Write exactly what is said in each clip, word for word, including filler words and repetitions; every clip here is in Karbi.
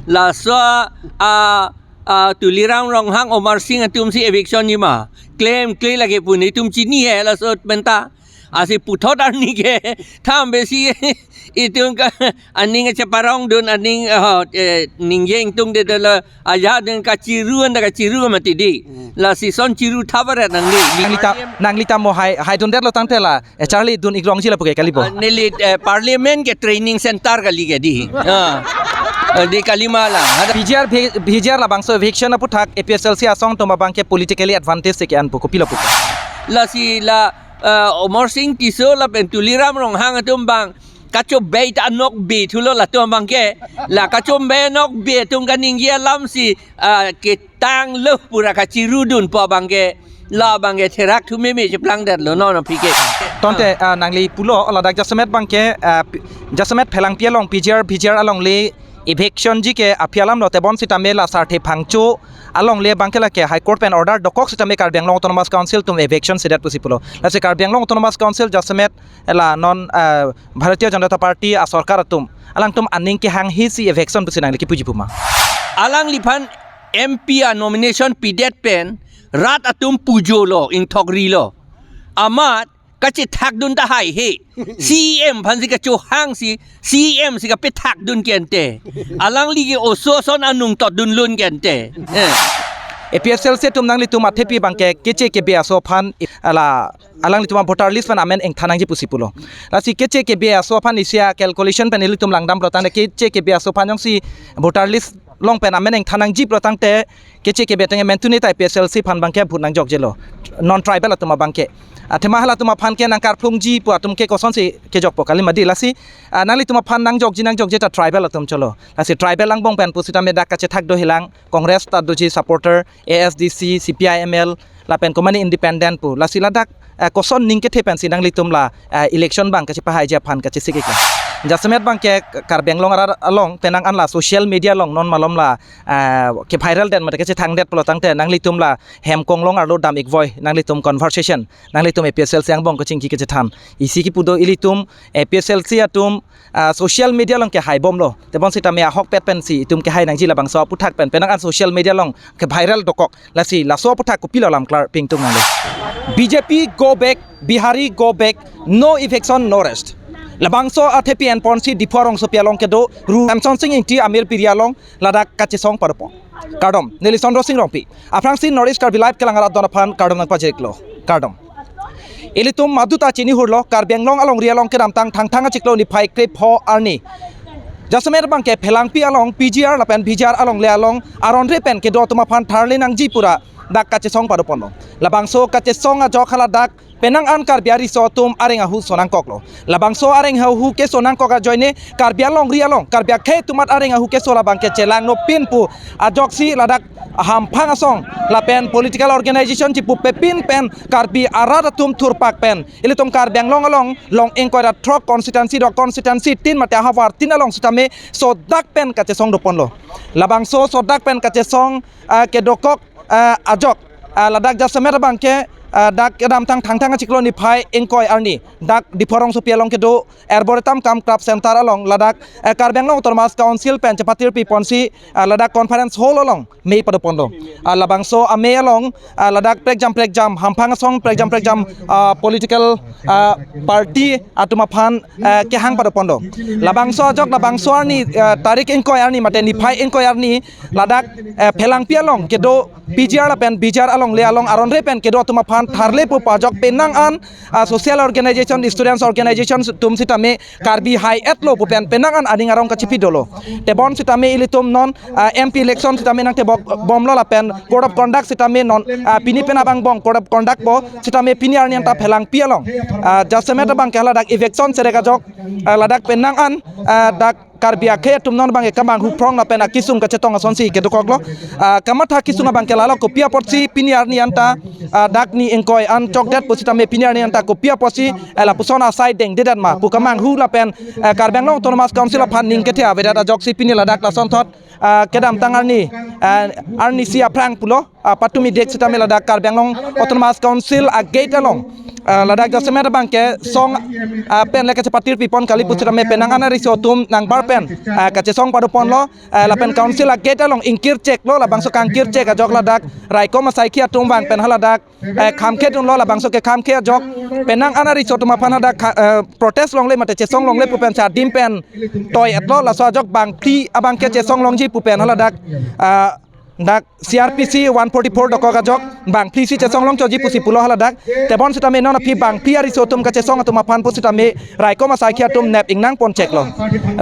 Laso a a Tuliram Ronghang, Omar Singh atum si eviction ji ma? Klemkle lake pu netum chini he laso penta. Lasi puthot arni ke thambe si itum ke aning cheparongdun, aning, oh, eh, ningje ingtungde dolo, ajahak dun kachiru anta kachiru mati di. Hmm. Lasi son chiru thabaret nangli. Nangli ta, nangli ta mo hai, haidundetlo tangte la, eh, charlidun-ik longji lapu ke kali po? Ah, neli, eh, parliament ke training center kali ke di. Ah. Eh, di kali ma la. Hada P G R, P G R labangso eviction aputhak A P H L C asong atum abang ke politically advantage si ke-an pu, kopilo pu? Lasi la, eh, Omar Singh Tisso lapen Tuliram Ronghang atum abang kachobei ta nokbe thulo latum abang ke. La kachobei nokbe atum kaningje alam si, ah, ketanglo pura kachirudunpo abang ke. La abang ke therak thu meme cheplangdetlo non aphi ke. Tangte, ah, nangli pulo ladak jasemet abang ke, ah, pi-, jasemet Phelangpi along P G R, P G R alongle eviction ji ke aphi alamlo, tebon sitame la Sarthe Phangcho alongle abang ke lake High Court pen order dokok sitame Karbi Anglong Autonomous Council atum eviction sedet pusi pulo. Lasi Karbi Anglong Autonomous Council jasemet la non, ah, Bharatiya Janata Party asorkar atum, alangtum aning kehang he si eviction pusi nangli kipuji pu ma? Alangliphan M P a nomination pidet pen rat atum pujolo, ingthok rilo. Amat kachethakdun ta haihe. C E M aphan si kachohang si, C E M si kapethakdun ke ante. Alangli ke oso ason anung totdunlun ke ante. Eh. A P H L C atum nanglitum athepi abang ke keche kebe aso aphan la alanglitum a voter list pen amen ingthan nangji pusi pulo. Lasi keche kebe aso aphan isi a-calculation pen ilitum langdamlo tangte keche kebe aso aphan jongsi voter list along pen amen ingthan nangji pulo tangte keche kebe ateng amen tuni ta A P H L C aphan abang ke vote nangjokjelo. Non tribal atum abang ke. Athema halatum aphan ke nangkarphlungji pu atum ke kosonsi kejokpo kali ma di lasi, ah, nanglitum aphan nangjokji nangjokje ta tribal atum cholo. Lasi tribal angbong pen pusitame dak kachethak dohilang, Congress ta doji supporter, A S D C, C P I M L, lapen komane independent pu. Lasi ladak, eh, koson ning kethe pensi nanglitum la, eh, election abang kachepahaiji aphan kachesik-ik la. Jasemet abang ke Karbi Anglong arat along penang an la social media along non malom la, eh, keviraldet mate kachethangdet pulo tangte nanglitum la hem konglong arlo dam-ikvoi nanglitum conversation, nanglitum A P H L C angbong kachingki kachethan. Isi kipu do ilitum A P H L C atum, ah, social media along kehaibomlo. Tebon sitame ahokpet pensi itum kehai nangji labangso aputhak pen penang an social media along keviral dokok. Lasi laso aputhak kopilo alam klar pingtung nanglo. B J P go back, Bihari go back, no eviction, no rest. Labangso athepi enponsi Diphu arongsopi along kedo Ru Samson Sing Ingti amirpiri along ladak kachesong padopon. Kardom, neli Sondro Sing Rongpi. Aphrangsi North East Karbi Live kelang arat don aphan kardom nangpajirlo. Kardom. Ilitum maduta chinihurlo, Karbi Anglong alongri along kedamtang Thangthang achiklo niphai krepho arni, jasemet abang ke Phelangpi along P G R lapen P G R alongle along aron-re pen kedo atum aphan tharle nangji pura dak kachesong padoponlo. Labangso kachesong ajok haladak penang an Karbi ariso atum areng ahu so nangkoklo. Labangso areng ahu keso nangkok ajoine Karbi alongri along, Karbi akhei atum arat areng ahu keso labang ke chelang nopin pu ajoksi ladak hamphang asong lapen political organization chipupe pin pen Karbi arat atum thurpak pen ilitum Karbi Anglong along long ingkoi ra throk constituency do constituency tin mate ahavar tin along sitame sodak pen kachesong doponlo. Labangso sodak pen kachesong, ah, kedokok, ah, ajok, ah, ladak jasemet abang ke, ah, dak kedamtang Thangthang achiklo niphai ingkoi arni dak Diphu arongsopi along kedo Arboretum cum Craft Center along ladak, eh, Karbi Anglong Autonomous Council pen chepatir piponsi, ah, ladak conference hall along mei padoponlo. Ah, labangso amei along, ah, ladak prekjam prekjam, hamphang asong prekjam prekjam, ah, political, ah, party atum aphan, ah, kehang padoponlo. Labangso ajok labangso arni, ah, tarik ingkoi arni mate niphai ingkoi arni ladak, eh, Phelangpi along kedo P G R lapen P G R alongle along aron-re pen kedo atum aphan tharle pu pu ajok penang an, ah, social organization, students organization atum sitame Karbi hai-etlo pu pen penang an aning arong kachipi dolo. Tebon sitame ilitum non, ah, M P election sitame nangtebok bomlo lapen code of conduct sitame non, ah, pini pen abang bong code of conduct po sitame pini arni anta Phelangpi along, ah, jasemet abang ke haladak eviction serek ajok, ah, ladak penang an, ah, dak Karbi akhei atum non abang ke kamanghu phrong lapen akisung kachetong asonsi kedokoklo. Ah, kamatha kisung abang ke lalo kopi apotsi pini arni anta, ah, dak ni ingkoi an chokdet pusitame pini arni anta kopi apotsi, eh, lapuson asai dengdedet ma pu kamanghu lapen, eh, Karbi Anglong Autonomous Council aphan ning kethe avedet ajoksi pini ladak lasonthot, ah, kedamtang arni, ah, arnisi aphrang pulo, ah, patumi dek sitame ladak Karbi Anglong Autonomous Council a-gate along, ah, ladak jasemet abangke song, ah, pen le kachepatir pipon kali pusitame penang an ariso atum nangbar pen, ah, kachesong padoponlo, ah, lapen council a-gate along ingkir cheklo, labangso kangkir chek ajok ladak raikom asaikhi atum vang pen haladak, eh, khamkhe dunlo, labangso ke khamkhe ajok penang an ariso atum aphan hadak kha-, eh, protest longle mate chesong longle pu pen si adim pen toi-etlo, laso ajok bangphli abangke chesong longji pu pen haladak, ah, dak C R P C one forty-four dokok ajok bangphli si chesong longchotji pusi pulo haladak. Tebon sitame non aphi bangphli ariso atum kachesong atum aphan pusitame raikom asaikhi atum nep ingnang pon cheklo.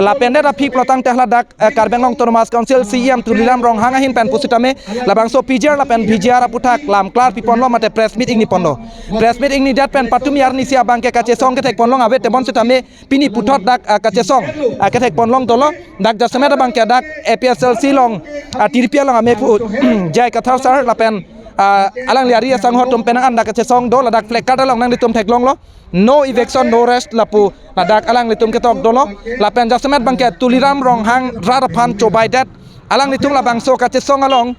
Lapen det aphi pulo tangte haladak, eh, Karbi Anglong Autonomous Council C E M Tuliram Ronghang ahin pen pusitame labangso P G R lapen V G R aputhak lam klar piponlo mate press meet ingni ponlo. Press meet ingni det pen patumi arnisi abangke kachesong kethek ponlong ave, tebon sitame pini puthot dak, ah, kachesong, ah, kethek ponlong dolo. Dak jasemet abangke dak A P H L C along, ah, tiripi along amephu J I Kathar sir lapen, ah, alangli ari asangho atum penang an dak kachesong do, ladak flag card along nanglitum theklonglo, "No eviction, no rest" lapu ladak alanglitum ketok dolo. Lapen jasemet abangke Tuliram Ronghang rat aphan chobaidet alanglitum labangso kachesong along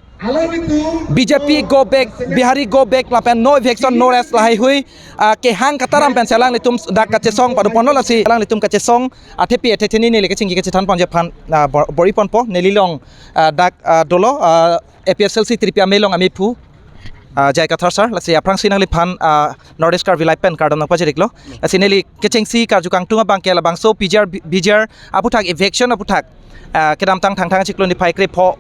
B J P go back, Bihari go back lapen no eviction, no rest lahaihui, ah, kehang kataram pensi alanglitum dak kachesong padoponlo, lasi alanglitum kachesong athepi athetheni neli kechingki kachethan ponji aphan, ah, bor-, bor-i ponpo. Neli along, ah, dak, ah, dolo, ah, A P H L C tiripi amei along amephu, ah, J I Kathar sir, lasi aphrangsi nangliphan, ah, North East Karbi Live pen kardom nangpajir-iklo. Lasi neli kechengsi karju kangtung abangke labangso P G R, B-, B G R aputhak eviction aputhak, ah, kedamtang Thangthang achiklo niphai krepho,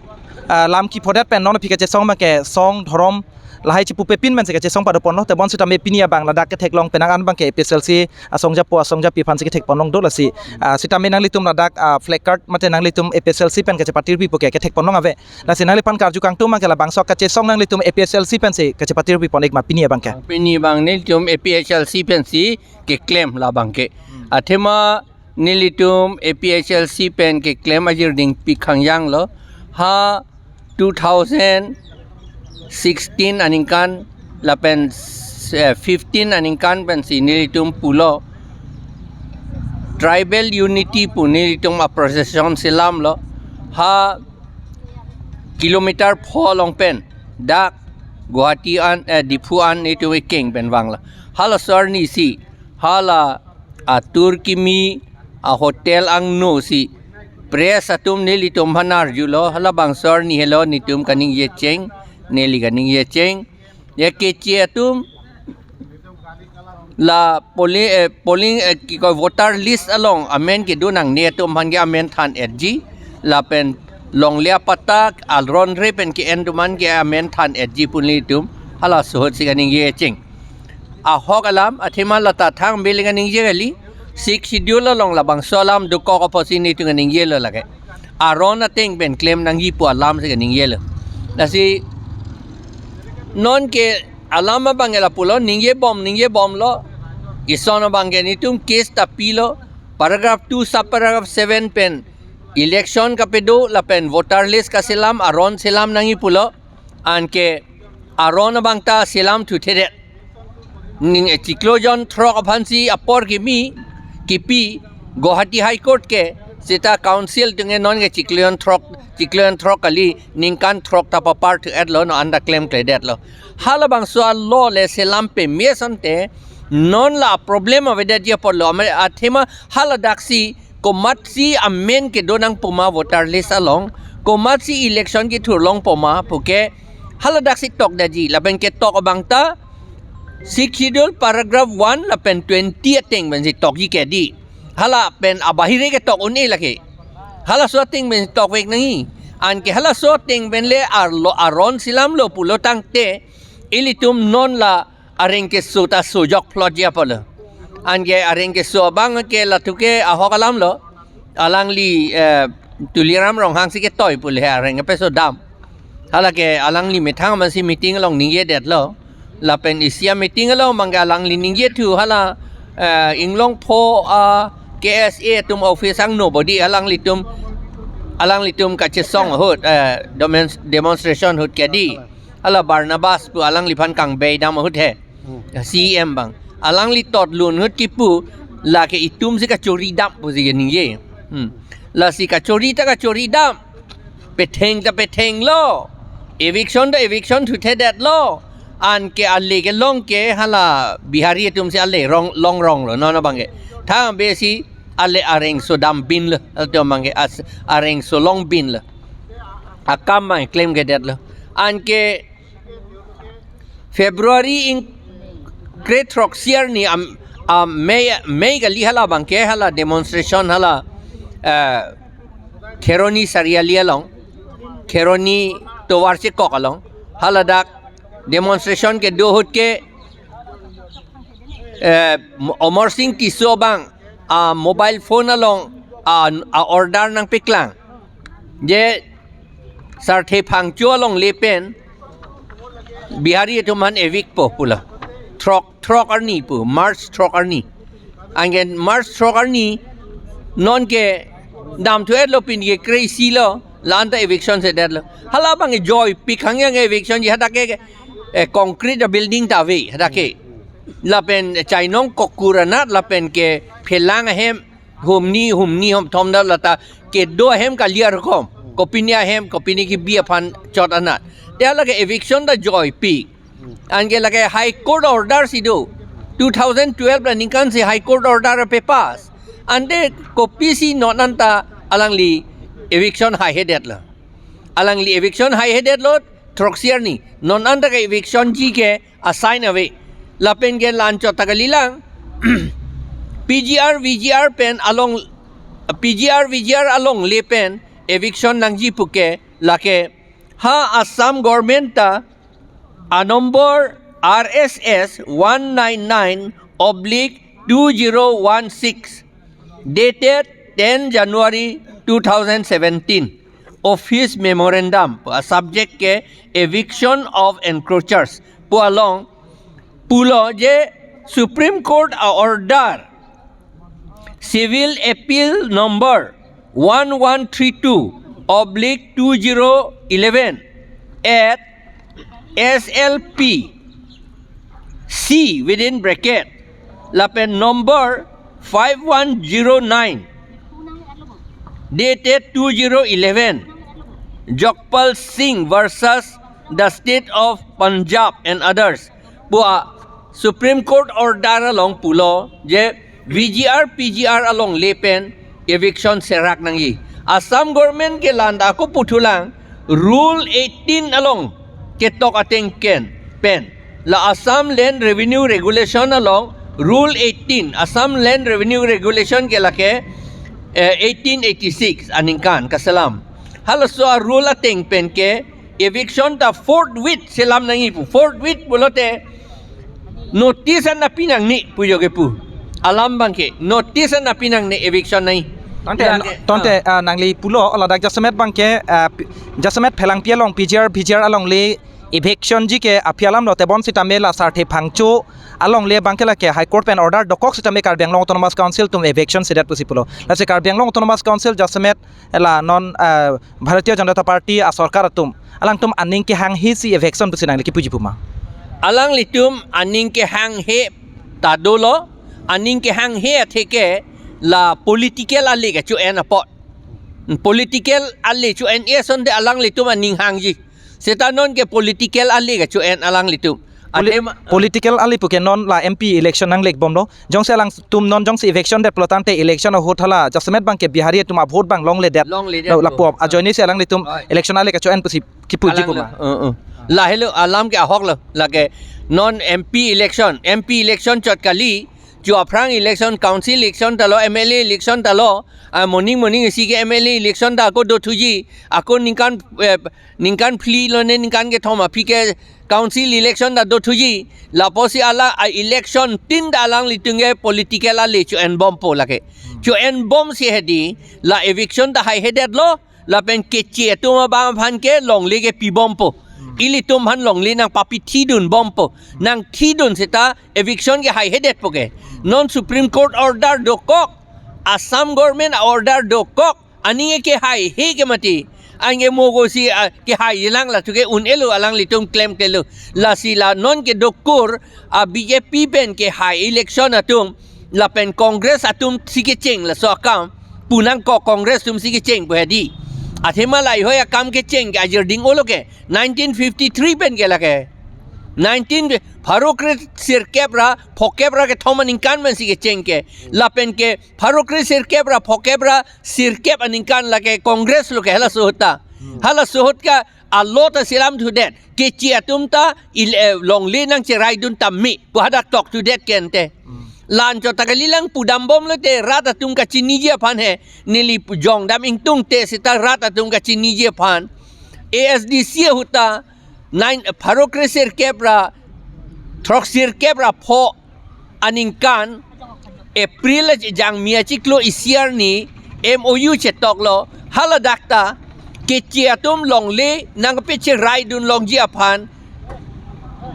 ah, lam kiphodet pen non aphi kachesong abangke song dhorom lahai chipupepin pensi kachesong padoponlo, tebon sitame pini abang ladak ketheklong penang an abangke A P H L C asong japo asong japi aphansi kethek ponlong do, lasi, ah, sitame nanglitum ladak, ah, flag card mate nanglitum A P H L C pen kachepatir pipo ke kethek ponlong ave. Lasi nangliphan karju kangtung abangke labangso kachesong nanglitum A P H L C pensi kachepatir pipon-ik ma pini abangke? Pini abang nelitum A P H L C pensi keklem labangke. Athema nelitum A P H L C pen keklem ajirding pi khangjanglo. Ha two thousand sixteen aningkan lapen, eh, fifteen aningkan pensi nelitum pulo tribal unity pu nelitum a-procession selamlo. Ha kilometer pho along pen dak Guwahati an, eh, Diphu an nelitum ekeng pen vanglo. Halaso arnisi hala atur kimi ahotel angno si press atum nelitum aphan arjulo, halabangso arni helo netum kaningje cheng, neli kaningje cheng. Ya keche atum la polling, eh, polling, eh, kiko voter list along amen kedo nangne atum aphan ke amen than-etji lapen longle apatta aron re pen ke-en atum aphan ke amen than-etji pu nelitum halaso ahut si kaningje cheng. Ahok alam, athema lata thang beli kaningje kali, Sixth Schedule along labangso alam dokok apotsi netum kaningjelo lake. Aron ateng pen klem nangji pu alam si kaningjelo. Lasi non ke alam abangke lapulo, ningjebom, ningjebomlo. Ison abangke netum case ta pilo, paragraph two, sub paragraph seven pen election kapedo lapen voter list kaselam, aron selam nangji pulo. Anke aron abang ta selam thuthedet. Ning, eh, chiklo jon throk aphansi apor kimi kipi Guwahati High Court ke, seta council atum ke non ke chiklo jon throk, chiklo jon throk kali, ningkan throk ta papar thu-etlo, non anta klemkledetlo. Halabangso a-law le selam peme asonte non la problem avedetji apotlo. Amare athema haladaksi komatsi amen kedo nangpo ma voter list along, komatsi election kethur longpo ma puke haladaksi tokdetji, lapen ketok abang ta Sixth Schedule paragraph one lapen twenty ateng pensi tokji kedi. Hala pen abahire ketok un-e lake. Halaso ateng pen tokvek nangji. Anke halaso ateng pen le arlo aron selamlo pulo tangte ilitum non la areng keso ta sojok phlotji apotlo. Anke areng keso abang ke latum ke ahok alamlo. Alangli, eh, Tuliram Ronghang si ketoi pu le areng kepeso dam. Halake alangli methang amatsi meeting along ningjedetlo. Lapen isi a-meeting along abangke alangli ningje thu hala, eh, Inglongpho a-K S A atum office angno bodi alanglitum, alanglitum kachesong ahut, eh, demons-, demonstration ahut kedi. Hala Barnabas pu alangliphan kangbeidam ahut he. Hmm. C E M abang. Alangli totlun ahut kipu lake itumsi kachoridam pusi kaningje. Hmm. Lasi kachori ta kachoridam. Petheng ta pethenglo. Eviction ta eviction thuthedetlo. Anke ale kelong ke hala Bihari atum si ale rong, long ronglo, non abang ke. Thang be si ale areng so dam binlo, atum abang ke as, areng so long binlo. Akam abang klem kedetlo. Anke February ingkre throksi arni am, am May, May kali hala abang ke hala demonstration hala, eh, Kheroni Sariali along, Kheroni tovar chekok along, haladak demonstration kedo ahut ke, eh, Amarsing Tisso abang, ah, mobile phone along, ah, ah, order nangpeklang. Je Sarthe Phangcho alongle pen Bihari atum aphan evict po pulo. Throk, throk arni pu, March throk arni. Anke March throk arni, non ke dam thu-etlo, pini ke kre-isi lo, la-an ta eviction sedetlo. Hala abang ke joipik hangyang eviction ji, hadak ke, eh, concrete abuilding ta ave, hadak ke. Lapen chainong kokur anat, lapen ke phelang ahem, humni, humni hom thom da lata kedo ahem kaliar kom. Kopine ahem, kopine kebi aphan chot anat. Te lake eviction ta joipik. Anke lake High Court order si do. Two thousand twelve aningkan si High Court order ape pass. Ante kopisi non anta alangli eviction haihedetlo. Alangli eviction haihedetlo, throksi arni. Non anta ke eviction ji ke assign ave. Lapen ke la-an chot ta kalilang. P G R, V G R pen along, P G R, V G R alongle pen eviction nangji puke lake ha Assam government ta a number R S S one nine nine oblique two zero one six, dated ten January two thousand seventeen, office memorandum, a subject ke eviction of encroachers pu along pulo je Supreme Court a order Civil Appeal number one one three two oblique two zero eleven at S L P C within bracket lapen number five one zero nine dated two zero eleven, Jagpal Singh versus the State of Punjab and others pu a Supreme Court order along pulo je V G R, P G R alongle pen eviction serak nangji. Assam government ke la-an ta ako puthulang, Rule eighteen along ketok ateng pen, pen la Assam Land Revenue Regulation along Rule eighteen, Assam Land Revenue Regulation ke lake, eh, eighteen eighty-six aningkan kaselam. Halaso a rule ateng pen ke eviction ta forthwith selam nangji pu. Forthwith pulote notice an napi nangne pu jo ke pu. Alam abang ke notice an napi nangne, eviction nangji. Tangte, lake, tangte, ah, ah, nangli pulo, ladak jasemet abang ke, ah, pi-, jasemet phelangpi along P G R, V G R alongle eviction ji ke aphi alam lo, tebon sitame la Sarthe Phangcho alongle abang ke lake High Court pen order dokok sitame Karbi Anglong Autonomous Council atum eviction sedet pusi pulo. Lasi Karbi Anglong Autonomous Council jasemet la non, ah, Bharatiya Janata Party a sorkar atum, alangtum aning kehanghe si eviction pusi nangli kipuji puma? Alanglitum aning kehanghe ta dolo, aning kehanghe athe ke la political ale kecho-en apot. Political ale cho-en asonte alanglitum aning hangji. Seta non ke political ale kecho-en alanglitum. Poli-, athema- political ale puke non la M P election nanglekbomlo. Jongsi alangtum non jongsi eviction det pulo tangte election ahut hala jasemet abang ke Bihari atum a vote abang longledet. Longledet. La, lapu ajoine si alanglitum, oi, election ale kecho-en pusi kipuji puma? Alang lo, uh, uh. Lahelo alam ke ahok lo, lake non M P election, M P election chot kali, cho aphrang election, council election ta lo, M L A election ta lo, ah, moning moning isi ke M L A election ta ako dothuji, ako ningkan, eh, ningkan phli lone ningkan kethom aphi ke council election ta dothuji, lapusi hala a election tin ta alanglitum ke political ale cho-en bompo lake. Cho-en bom si hedi, la eviction ta haihedetlo, lapen keche atum abang aphan ke longle ke pibompo. Ilitum aphan longle nangpapithidunbompo. Nangthidun seta eviction ke haihedetpo ke. Non Supreme Court order dokok, Assam government order dokok, aning kehaihe ke mati. Anke mogo si, ah, kehai lang la thu ke un-elo alanglitum klemklelo. Lasi la non kedo kur, ah, B J P pen kehai election atum, lapen Congress atum si kecheng laso akam pu nangkok, Congress atum si kecheng pu hedi. Athema lahei akam kecheng ke ajirding olo ke nineteen fifty-three pen ke lake. Nineteen, pharo kre sirkep ra phokep ra kethom aningkan pensi kecheng ke. Lapen ke pharo kre sirkep ra phokep ra sirkep aningkan lake Congress lo ke halaso ahut ta. Hmm. Halaso ahut ke alo ta selam thudet. Keche atum ta il-, eh, longle nangcheraidun tame pu hadak toktudet ke ante. Hmm. La-anchot ta kalilang pudambom lote rat atum kachiniji aphan he. Neli pu-, jongdam ingtungte seta rat atum kachiniji aphan. A S D C ahut ta nine, pharo kre sirkep ra throk sirkep ra pho aningkan April ajangmi achiklo isi arni M O U chetoklo, haladak ta keche atum longle nangpecheraidun longji aphan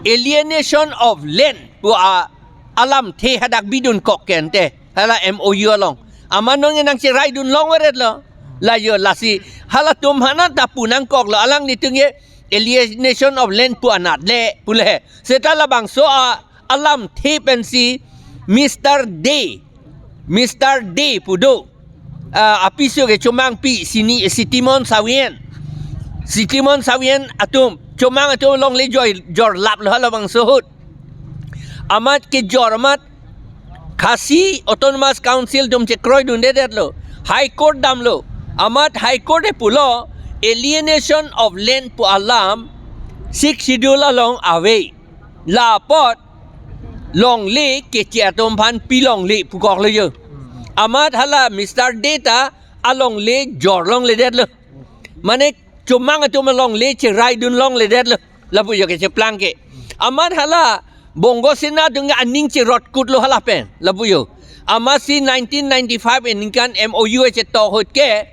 alienation of land pu a alamthe hadak bidunkok ke ante hala M O U along. Amat non nangcheraidun longvaretlo. La jo lasi halatum aphan ta pu nangkoklo, alanglitum ke alienation of land pu anat le pu le. Seta labangso a alamthe pensi Mister Dey, Mister Dey pu do. Ah, apiso ke Chomangpi, Sini, Sitimon Savien. Sitimon Savien atum, Chomang atum longle joi, jorlaplo halabangso ahut. Amat kejor amat Khasi Autonomous Council atum chekroidundedetlo. High Court damlo. Amat High Court e pulo, alienation of land pu alam Sixth Schedule along ave. La apot longle keche atum aphan pilongle pukoklo jo. Amat hala Mister Dey ta alongle jorlongledetlo. Mane Chomang atum alongle cheraidun longledetlo. Lapu jo kecheplang ke. Amat hala Bongo Sena atum ke aning cherotkutlo hala pen. Lapu jo. Amatsi nineteen ninety-five aningkan M O U chetok ahut ke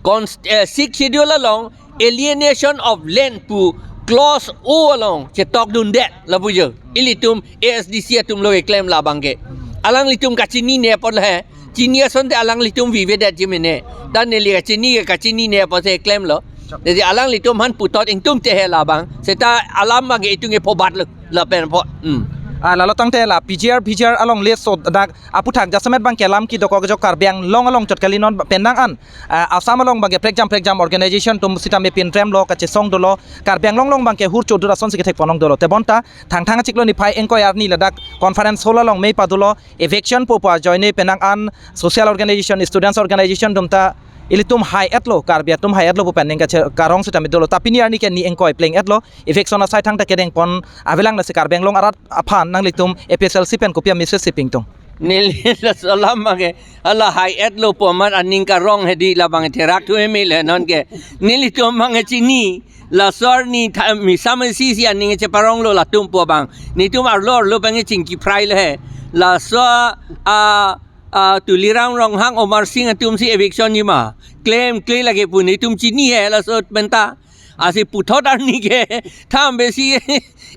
Const-, eh, Sixth Schedule along alienation of land pu clause O along chetokdundet lapu jo. Ilitum A S D C atum lo keklem labang ke. Alanglitum kachinine apot le he. Chini asonte alanglitum vivedetji mene. Dan neli kachini ke kachinine apot si klemlo. Jadi alanglitum aphan puthot ingtungte he labang. Seta alam abang ke itum ke phobatlo. Lapen pho. Hmm. Ah, lalo tangte la P G R, P G R alongle so dak aphuthak jasemet abang ke alam kedokok ajok Karbi Anglong along chot kali non penang an, ah, Assam along abang ke prekjam prekjam organization atum sitame pinremlo, kachesong dolo, Karbi Anglong along abang ke hur chodur asonsi kethekponlong dolo. Tebonta Thangthang achiklo niphai ingkoi arni ladak conference hall along mei padulo, eviction popo ajoine penang an social organization, students organization atum ta ilitum hai-etlo, Karbi atum hai-etlo pu pen ning kache karong sitame dolo. Ta pini arni ke ni ingkoi pleng-etlo, eviction asai thangta kedengpon avelang, lasi Karbi Anglong arat aphan nanglitum A P H L C pen kopi a-message si pingtung? Neli laso alam abang ke hala hai-etlo pu amat aning karong hedi labang therak thu emil he non ke. Nelitum abang chini laso arni tha-, misa mesi si aning cheparonglo latum pu abang. Netum arlo arlo abang chingki phrailo he. Laso a, a, Tuliram Ronghang, Omar Singh atumsi eviction jima. Klemkle lake pu netum chini he laso penta. Lasi puthot arni ke thambesi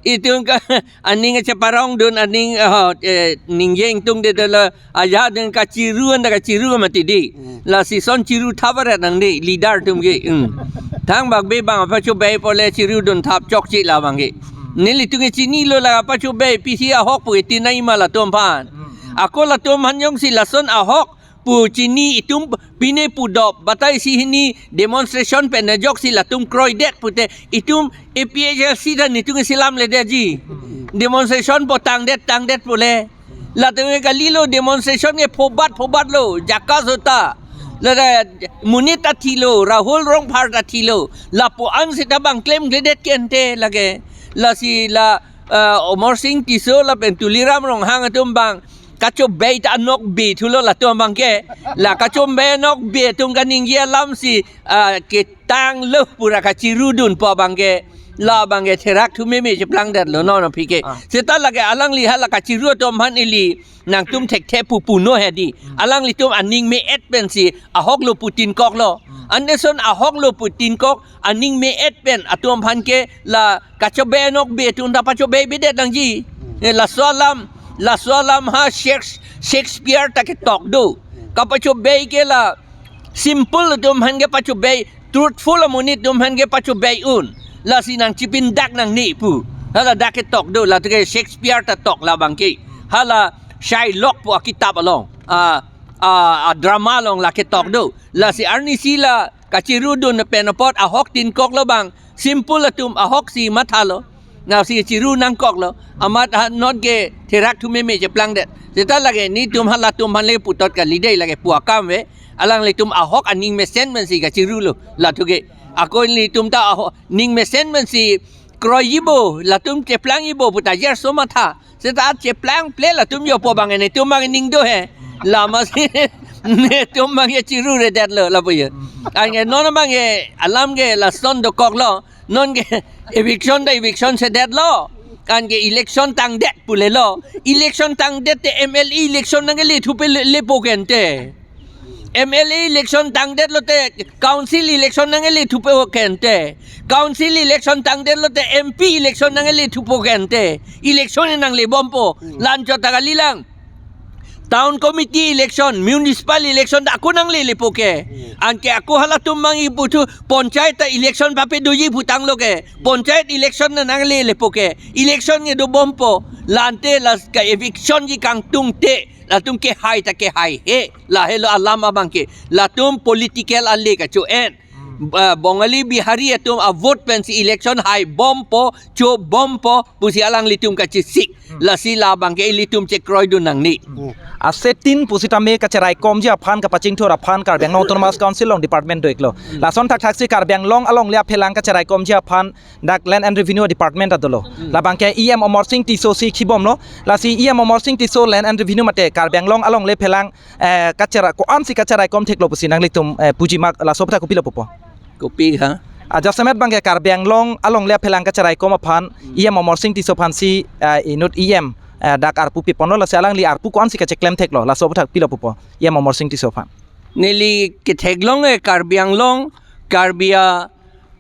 itum ke aning cheparongdun aning, oh, eh, ningje ingtungdetlo, ajahak dun kachiru anta kachiru mati di. Hmm. Lasi son chiru thap aret nang di leader atum ke. Hmm. Thangbak be abang apachobei apot le chirudun thap chokche labang ke. Hmm. Nelitum ke chinilo la apachobei pisi ahok pu itinai ma latum aphan. Hmm, hmm. Ako latum aphan jongsi lason ahok pu chini itum pine pudop batai si hini demonstration pen ajoksi latum kroidet pute itum A P H L C ta netum selamledetji. Demonstration po tangdet tangdet pule. Latum ke kalilo demonstration ke phobat phobatlo, jaka sota. Lada monit ta thilo, Rahul Rongphar ta thilo. Lapu-an seta abang klemkledet ke ante lake. Lasi la, eh, Omar Singh Tisso lapen Tuliram Ronghang atum abang kachobei ta anokbe thulo latum abang ke. La kachobei anokbe atum kaningje alamsi, ah, ketanglo pura kachirudunpo abang ke. Labang ke therak thu meme cheplangdetlo non aphi ke. Ah. Seta lake alangli hala kachiru atum aphan ili nangtum thekthe pu punon hedi. Hmm. Alanglitum aning me-et pensi ahoklo pu tinkoklo. Hmm. Ante son ahoklo pu tinkok aning me-et pen atum aphan ke la kachobei anokbe atum ta pachobeibedet nangji. Hmm. Eh, laso alam, laso alam ha Shakes-, Shakespeare ta ketok do. Hmm. Kapachobei ke la simple atum aphan kepachobei, truthful amonit atum aphan kepachobei un. Lasi nangchipindak nangne pu. Hala dak ketok do, latum ke Shakespeare ta tok labang ke. Hala Shylock pu akitap along. A, a, a drama along la ketok do. Lasi arnisi la kachirudun pen apot ahok tinkoklo abang. Simple atum ahoksi mathalo. Nasi chiru nangkoklo. Amat ha non ke therak thu meme cheplangdet. Seta lake netum halatum aphan le putot kali dei, lake pu akam ave. Alanglitum ahok aning mesen pensi kachirulo. Lathu ke. Ako netum ta ahok ning mesen pensi kroijibo, latum cheplangjibo pu ta jerso matha. Seta cheplangple latum jopo abang netum abang ning do he. Lama si netum abang chiruredetlo lapu ya. Anke non abang ke alam ke lason dokoklo. Non ke eviction ta eviction sedetlo. Anke election tangdet pulelo. Election tangdet te M L A election nangkele thupe le, lepo ke ante. M L A election tangdetlo te council election nangkele thupo ke ante. Council election tangdetlo te M P election nangkele thupo ke ante. Election nanglebompo. Hmm. La-anchot ta kalilang. Town committee election, municipal election ta ako nanglelepo ke. Hmm. Anke ako halatum abang ipu thu panchayat ta election pape doji putanglo ke. Panchayat election ta nanglelepo ke. Election ke dobompo. La ante la ka eviction ji kangtung te. Latum kehai ta kehaihe. Lahelo alam abang ke. Latum political ale kacho-en. Hmm. Ba, Bongali Bihari atum avote pensi election haibompo, chobompo, pusi alanglitum kachesik. Hmm. Lasi labang ke ilitum chekroidun nangne. Hmm. Asetin pusitame kacheraikomji aphan kapachingthur aphan Karbi Anglong Autonomous Council along department do-iklo. Hmm. Lason thakthaksi Karbi Anglong alongle aphelang kacheraikomji aphan dak Land and Revenue Department ta dolo. Hmm. Labang ke E M Amarsing Tisso si kibomlo. Lasi E M Amarsing Tisso Land and Revenue mate Karbi Anglong alongle aphelang, eh, kachera ko-ansi kacheraikom theklo pusi nanglitum, eh, puji ma, laso aputhak kopilo pupo? Kopi ha? Ah, jasemet abang ke Karbi Anglong alongle aphelang kacheraikom aphan, hmm, E M Amarsing Tisso aphansi, eh, inut E M, eh, dak arpu piponlo, lasi alangli arpu ko-ansi kacheklem theklo, laso aputhak pilo pupo E M Amarsing Tisso aphan? Neli ketheklong e Karbi Anglong, Karbi a,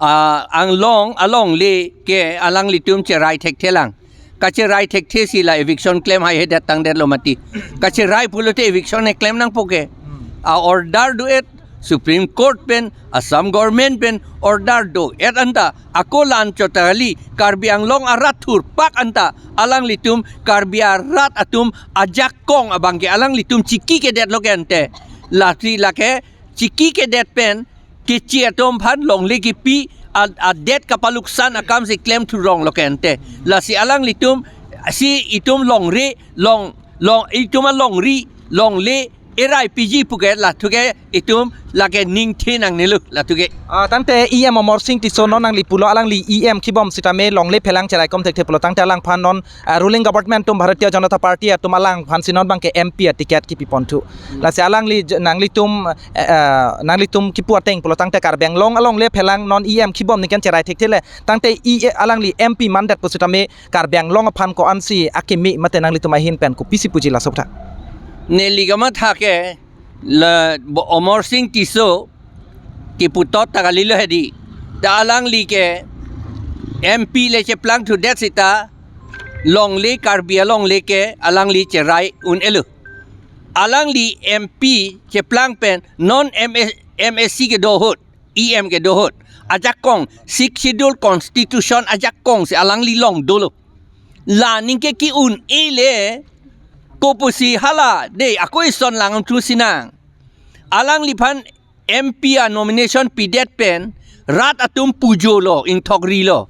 a, Anglong alongle ke alanglitum cherai thekthelang. Kacherai thekthesi la eviction klem haihedet tangdetlo mati. Kacherai pulote eviction keklem nangpo ke. Hmm. A-order do-et Supreme Court pen, Assam government pen order do-et anta, ako la-anchot ta kali, Karbi Anglong arat thurpak anta, alanglitum Karbi arat atum ajakong abang ke alanglitum chikikedet lo ke ante. Lasi lake chikikedet pen keche atum aphan longle kipi a, adet kapaluksan akamsi klem thurong lo ke ante. Lasi alanglitum si itum longri, long, long, itum alongri, longle erai piji pu ke lathu ke itum lake ningthe nangnelo lathu ke. Ah, tangte E M Amarsing Tisso non nangli pulo alangli E M kibom sitame longle aphelang cheraikom thekthe pulo tangte alangphan non, ah, ruling government atum Bharatiya Janata Party atum alangphansi non abang ke M P aticket kipiponthu. Hmm. Lasi alangli j-, nanglitum, eh, eh, nanglitum kipu ateng pulo tangte Karbi Anglong alongle aphelang non E M kibom ningkan cherai thekthele tangte E, alangli M P mandet pusitame Karbi Anglong aphan ko-ansi akimi mate nanglitum ahin pen kopisi puji laso aputhak? Neli kamatha ke la bo Amarsing Tisso kiputot ta kalilo hedi. Ta alangli ke M P le cheplangthudet sita longle Karbi alongle ke alangli cherai un-elo. Alangli M P cheplang pen non M A, M A C kedo ahut, E M kedo ahut. Ajakong, Sixth Schedule Constitution ajakongsi alangli long dolo. La ningke ki-un-e le, kopusi hala, dei, ako ison langthu sinang. Alangliphan M P a-nomination pidet pen, rat atum pujolo, ingthokrilo.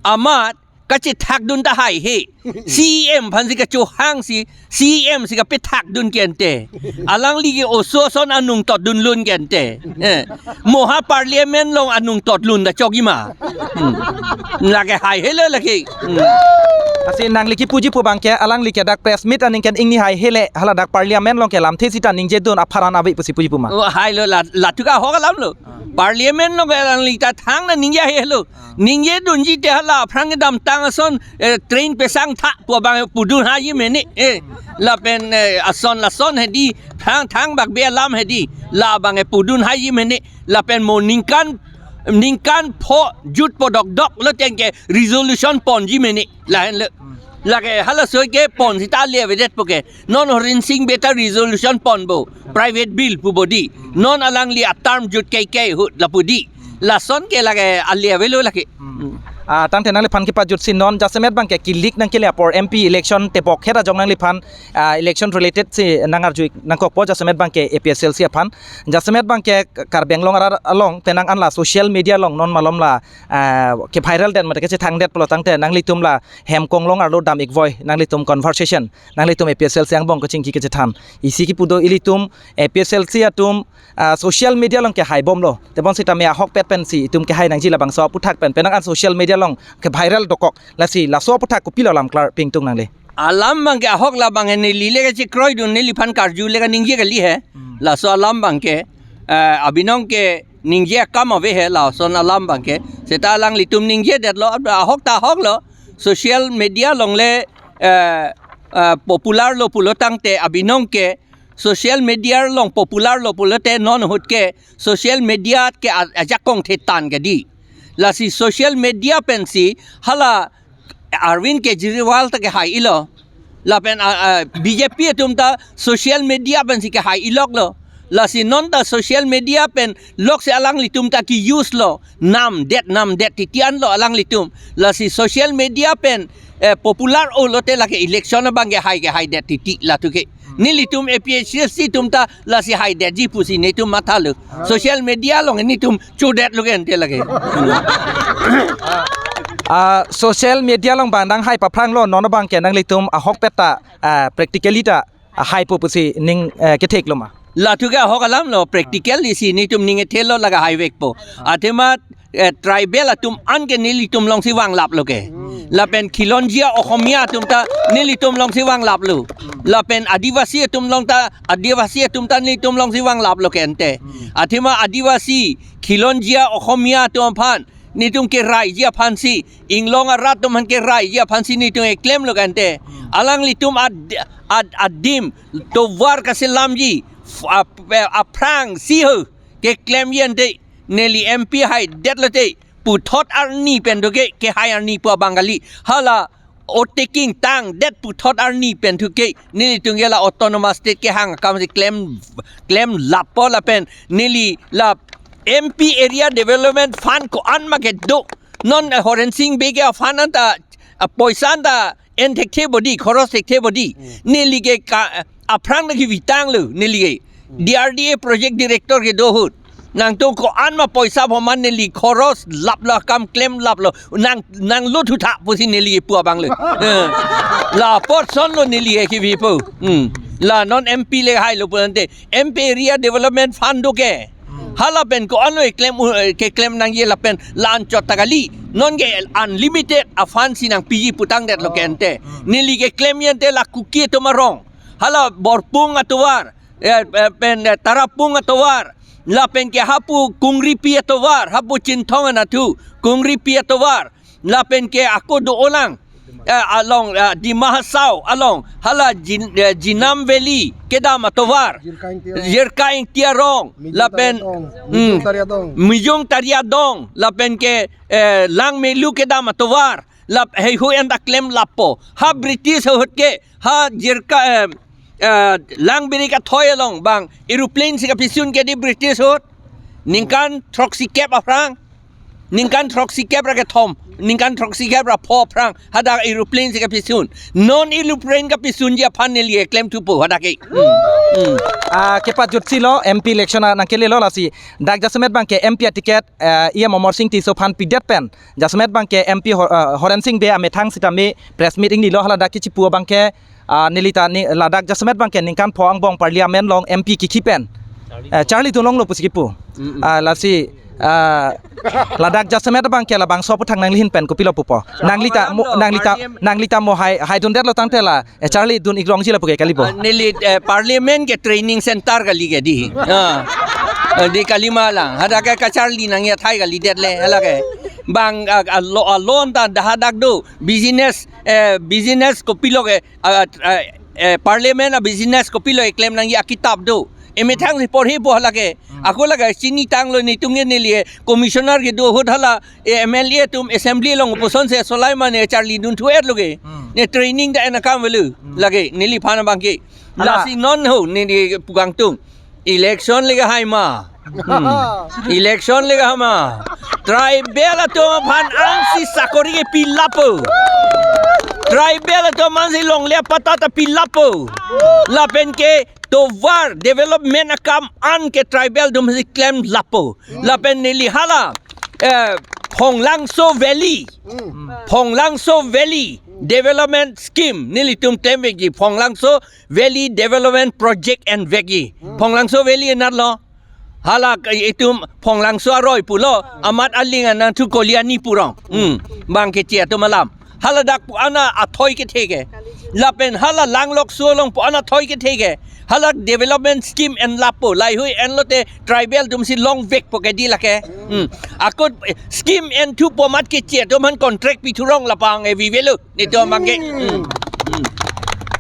Amat, kachethakdun ta haihe. C E M aphansi kachohangsi, C E M si kapethakdun ke ante. Alangli ke oso ason anung totdunlun ke ante. Eh. Mo ha parliament along anung totlun ta chokji ma. Hmm. Lake haihelo lake. Hmm. Lasi nangli kipuji pu abang ke alangli ke dak press meet aningkan ingni haihele hala dak parliament along ke lamthe sita ningjedun apharan ave pusi puji pu ma? Oh, hailo la, lathu ke ahok alamlo. Parliament along ke alangli ta thang nangji haihelo. Ningjedunji te hala aphrang kedamtang ason, eh, train pesang tha pu abang pudun haji mene, eh, lapen, eh, ason lason hedi, thang, thangbak be alam hedi, labang, eh, pudun haji mene, lapen mo ningkan, ningkan pho jut po dokdok lo tengke resolution ponji mene, lahenlo. Lake halaso ke pon sita le avedet po ke. Non Horensing Bey ta resolution ponpo. Private bill pu body. Non alangli a-term jut kaikai ahut lapu di. Lason ke lake ale avelo lake. Hmm. Ah, tangte nangliphan kepajutsi non jasemet abangke kilik nangkele apor M P election tebok heta jong nangliphan, ah, election related si nangarju nangkokpo jasemet abangke A P H L C aphan. Jasemet abangke Karbi Anglong arat along penang an la social media along non malom la, ah, ke viral det mate kechethang det pulo tangte nanglitum la hem konglong arlo dam-ikvoi nanglitum conversation nanglitum A P H L C angbong kachingki kachethan. Isi kipu do ilitum A P H L C atum, ah, social media along kehaibomlo. Tebon sitame ahokpet pensi itum kehai nangji labangso aputhak pen penang an social media along ke viral dokok. Lasi laso aputhak kopilo alam klar pingtung nangle. Alam abangke ahok labang he neli le kachekroidun neliphan karju le kaningje kali he. Hmm. Laso alam abangke, eh, abinong keningje akam ave he lason alam abangke. Seta alanglitum ningjedetlo, ahok ta ahoklo. Social media along le, eh, eh, popular lo pulo tangte abinong ke social media along popular lo pulote non ahut ke social media ke a-, ajakong thetan ke di. Lasi social media pensi hala Arvind Kejriwal ta kehai-ilo. Lapen, ah, ah, B J P atum ta social media pensi kehai-iloklo. Lasi non ta social media pen loksi alanglitum ta ke-use lo. Namdet, namdet titi anlo alanglitum. Lasi social media pen, eh, popular olote lake election abangke hai kehaidet titi latum ke. Nelitum A P H L C atum ta lasi haidetji pusi netum mathalo. Social media along netum chodetlo ke ante lake. Ah, social media along abang nanghai paphranglo, non abangke nanglitum ahokpet ta, ah, practically ta, ah, haipo pusi ning, eh, ketheklo ma? Latum ke ahok alamlo, practical isi netum ning ethelo laga haivekpo. Athema, eh, tribal atum an ke nelitum alongsi vanglaplo ke. Hmm. Lapen khilonjia Ohomia atum ta nelitum alongsi vanglaplo. Hmm. Lapen Adivasi atum along ta, Adivasi atum ta nelitum alongsi vanglaplo ke ante. Hmm. Athema Adivasi, khilonjia Ohomia atum aphan netum keraiji aphansi, inglong arat atum aphan keraiji aphansi netum keklemlo ke ante. Hmm. Alanglitum ad-, ad-, adim tovar kaselamji, f-, ap-, aphrangsi ho keklemji ante, neli M P haidetlote, puthot arni pen do ke, kehai arni pu abang kali. Hala oath taking tangdet puthot arni pen thu ke, nelitum ke la autonomous state kehang akamsi klem, klemlappo lapen neli la M P area development fund ko-an ma kedo. Non, eh, Horen Sing Bey ke a-fund anta, apoisa anta en thekthe bodi, khoros thekthe bodi. Hmm. Neli ke ka, aphrang ta kevitanglo, neli ke. Hmm. D R D A project director kedo ahut. Nangtum ko-an ma poisa phoman neli khoros laplo, akam klemlaplo. Nang, nanglo thutha pusi neli pu abanglo. Eh. La apotson lo neli ke kevipo. Hmm. La non M P le hailo pu ante. M P area development fund do ke. Hmm. Hala pen ko-anlo keklem, eh, keklem nangji lapen la-anchot ta kali. Non ke unlimited a-fund si nangpiji pu tangdetlo ke ante. Hmm. Neli keklemji ante la Kuki atum arong. Hala Borpung atovar, eh, eh, pen, eh, Tarapung atovar. Lapen ke hapu Kungripi atovar, hapu Chinthong anatthu, Kungripi atovar. Lapen ke ako do-olang, eh, along, eh, Dima Hasao along, hala Jin-, eh, Jinam Valley kedam atovar. Jirka Ingti arong. Jirka Ingti arong. Mijung lapen, Tariadong. Hmm. Mijung Tariadong. Mijung Tariadong. Lapen ke, eh, Langmelu kedam atovar. Lap heihui anta klemlappo. Ha British ahut ke, ha Jirka, eh, eh, Langbirik athoi along abang aeroplane si kapisun ke di British ahut. Ningkan throksikep aphrang. Ningkan throksikep ra kethom, ningkan throksikep ra pho aphrang, hadak aeroplane si kapisun. Non aeroplane kapisunji aphan neli keklem thupo hadak ke. Hmm. Hmm. Ah, kepajutsi lo, M P election a nangkelelo lasi. Dak jasemet abangke M P a-ticket, eh, E M Amarsing Tisso aphan pidet pen. Jasemet abangke M P Hor-, eh, Horen Sing Bey amethang sitame press meet ingnilo, hala dak kechipu abangke, ah, neli ta ni ladak jasemet abangke ningkan pho angbong parliament along M P kikhi pen. Eh, charlidun longlo pusi kipu. Mm-mm. Ah, lasi, ah, ladak jasemet abangke labangso aputhak nanglihin pen kopilo pupo. Nangli ta mo, nangli ta, nangli ta mo hai, haidundetlo tangte la, eh, charlidun-ik rongji lapu ke kalipo. Ah, neli, eh, parliament ke training center kali ke di. Ah. Eh, di kalima lang. Hadak ke kacharli nangji athai kalidetle, hala ke. Bang, ah, ah, lo, ah, lo anta dah hadak do. Business, eh, business kopilo ke, ah, ah, eh, parliament a-business kopilo keklem nangji akitap do. Emethang si porhipo hala ke. Hmm. Ako lake chinitanglo netum ke neli commissioner kedo ahut hala, eh, M L A atum assembly along puson se solai mane charlidun thu-etlo ke. Hmm. Ne training ta en akam avelo. Hmm. Lake neliphan abangke. Hala. Lasi non ho neli pu kangtung. Election le kehai ma. Hmm. Election le kahama. Tribal atum aphan ansi sakori kepi lapo. Tribal atum ansi longle apatta ta pi lapo. Lapen ke tovar development akam an ke tribal atum si klem lapo. Lapen neli hala, eh, Phonglangso Valley. Phonglangso Valley Development Scheme nelitum klemvekji. Phonglangso Valley Development Project envekji. Phonglangso Valley anat lo. Hala ke itum Phonglangso aroi pulo, amat aling anang thu Koliani pu rong. Hmm. Bang keche atum alam. Hala dak pu ana athoi kethe ke. Lapen hala Langlokso along pu ana athoi kethe ke. Hala development scheme en lapo. Laihui enlote tribal atum si longvekpo ke di lake. Hmm. Ako, eh, scheme enthupo amat keche atum aphan contract pithu rong lapang e vivelo. Netum abang ke. Hmm. Hmm.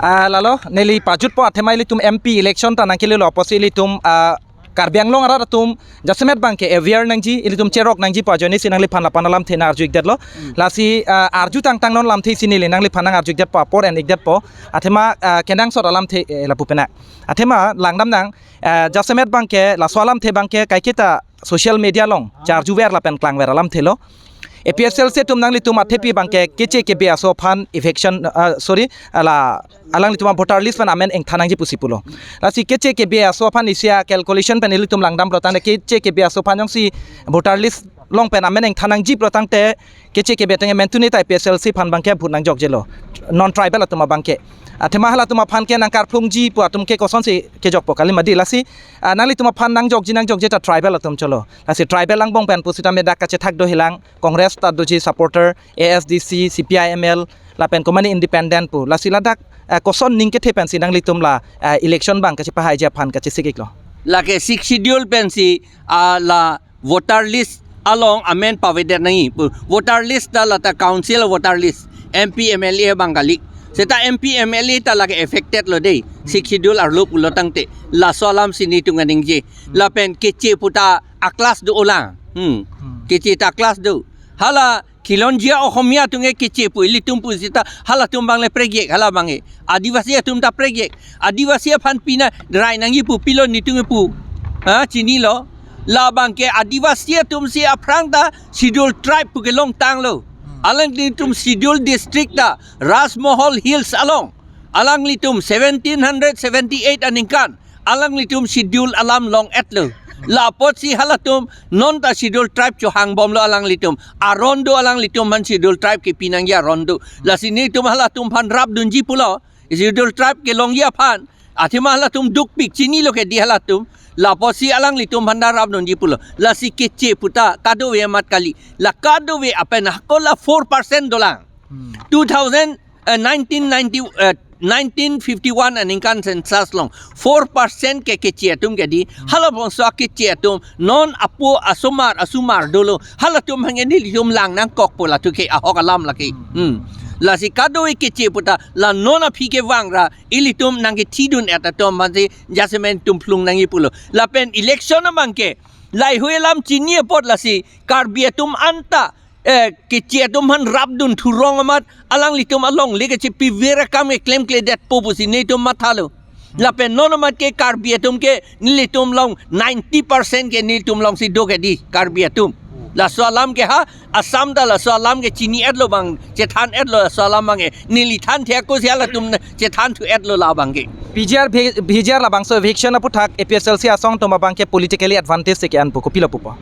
Ah, lalo, neli pajutpo athema ilitum M P election ta nangkelelo apotsi ilitum, ah, Karbi Anglong arat atum jasemet abang ke aware nangji, ilitum cherok nangji pu ajoine si nangliphan lapu-an alamthe nang-arju-ikdetlo. Hmm. Lasi, ah, arju tangtang non lamthe si neli nangliphan nang-arju-ikdetpo, apor en-ikdetpo. Athema, ah, kenangsot alamthe, eh, lapu pena. Athema langdam nang, ah, jasemet abang ke, laso alamthe abang ke, kaiketa social media along charjuver lapen klangver alamthe lo. A P H L C atum nanglitum athepi abang ke keche kebe aso aphan eviction, ah, sorry, ala, alanglitum a voter list pen amen engthan nangji pusi pulo. Lasi keche kebe aso aphan isi a-calculation pen ilitum langdam pulo tangte keche kebe aso aphan jongsi voter list along pen amen engthan nangji pulo tangte keche kebe tangte mentuni ta A P H L C aphan abang ke vote nangjokjelo. Non tribal atum abang ke. Athema halatum aphan ke nangkarplungji pu atum ke kosonsi kejokpo kali mati lasi, ah, nanglitum aphan nangjokji nangjokje ta tribal atum cholo. Lasi tribal angbong pen pusitame dak kachethak do helang, Congress ta doji supporter, A S D C, C P I M L, lapen komane independent pu. Lasi ladak, eh, koson ning kethe pensi nanglitum la, eh, election abang kachepahaiji aphan kachesik-iklo. Lake Sixth Schedule pensi, ah, la voter list along amen pavedet nangji pu. Voter list ta lata council voter list, M P M L A abang kali. Seta M P M L A ta lake affected lo dei. Sixth Schedule arlo pulo tangte. Laso alam si netum kaningje. Lapen keche pu ta a-class do olang. Hmm. Hmm. Keche ta a-class do. Hala Khilonjia Ohomia atum ke keche pu ilitum pusita halatum abang le prekjak hala abang ke. Adivasi atum ta prekjak. Adivasi aphan pina rai nangji pu pilo netum pu. Ha, chinilo. Labang ke Adivasi atum si aphrang ta Schedule Tribe pu kelongtanglo. Alanglitum Schedule District ta Rajmahal Hills along. Alanglitum seventeen hundred seventy-eight aningkan alanglitum Schedule alam long-etlo. La apotsi halatum non ta Schedule Tribe chohangbomlo alanglitum. Aron do alanglitum aphan Schedule Tribe kepi nangji aron do. Lasi netum halatum aphan rapdunji pulo. Schedule Tribe kelongji aphan. Athema halatum dukpik chinilo ke di halatum. La apotsi alanglitum aphan ta rapdunji pulo. Lasi keche pu ta kadokave amat kali. La kadokave apen hako la four percent dolang. Hmm. Two thousand, eh, nineteen ninety, eh, nineteen fifty-one aningkan census along four percent ke keche atum ke di. Hmm. Halabangso keche atum non apo asomar asomar dolo. Halatum aphan ke nelitum lang nangkokpo latum ke ahok alam lake. Hmm. Hmm. Lasi kadokave keche pu ta la non aphi kevang ra ilitum nangkethidun-et atum aphansi jasemet tum phlung nangji pulo. Lapen election abang ke laihui alam chini apot lasi Karbi atum anta, eh, keche atum aphan rapdun thurong amat alanglitum alongle kachepiver akam ke klemkledetpo pusi netum mathalo. Lapen non amat ke Karbi atum ke nelitum along ninety percent ke nelitum alongsi do ke di Karbi atum. Laso alam ke ha Assam ta laso alam ke chini-etlo abang, chethan-etlo laso alam abang ke. Neli thanthe ako si halatum chethan thu-etlo labang ke. P G R, V-, V G R labangso eviction aphuthak A P H L C asong atum abang ke politically advantage si ke-enpo, kopilo pupo?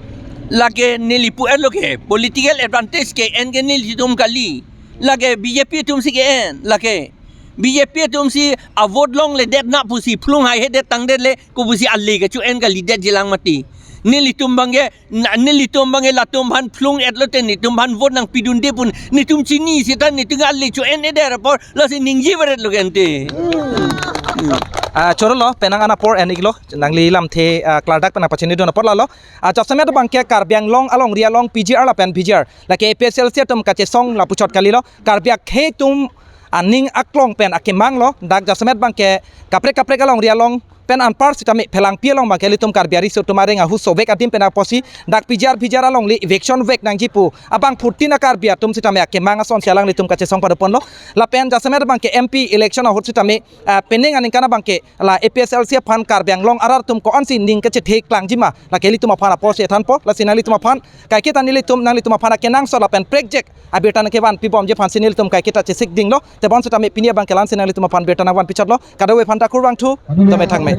Lake neli pu-etlo ke political advantage ke-en ke nelitum kali. Lake B J P atum si ke-en, lake B J P atum si a-vote longledet na pusi phlung haihedet tangdet le ko pusi ale kecho-en kalidetji lang mati. Nelitum abang ke, na, nelitum abang ke latum aphan phlung-etlo te netum aphan vote nangpidunde pu netum chini seta netum ale cho-en-edet apor lasi ningje varetlo ke ante. Ah, chorolo, penang an apor en-iklo, nangli lamthe, ah, klardak penang pachinidun apor lalo. Ah, jasemet abang ke Karbi Anglong alongri along P G R lapen V G R, lake A P H L C atum kachesong lapuchot kalilo. Karbi akhei atum aning aklong pen akemang lo, dak jasemet abang ke kaprek kaprek alongri along Pen anpar sitame Phelangpi along abangke ilitum Karbi ariso atum areng ahu sovek adim pen apotsi dak P G R V G R alongle eviction vek nangji pu abangphutin a-Karbi atum sitame akemang asonsi alanglitum kachesong padoponlo. Lapen jasemet abangke M P election ahut sitame, ah, penang aningkan abangke la A P H L C aphan Karbi Anglong arat atum ko-ansi ning kachethe klangjima, lake ilitum aphan apotsi thanpo. Lasi nanglitum aphan kaiketa nelitum nanglitum aphan akenangsot lapen prekjak abirta nangkevanpibomji aphansi nelitum kaiketa chesik dinglo. Tebon sitame pini abangke la-ansi nanglitum aphan birta nangvanpi chotlo. Kadokave aphanta kurvangthu, tame thangme.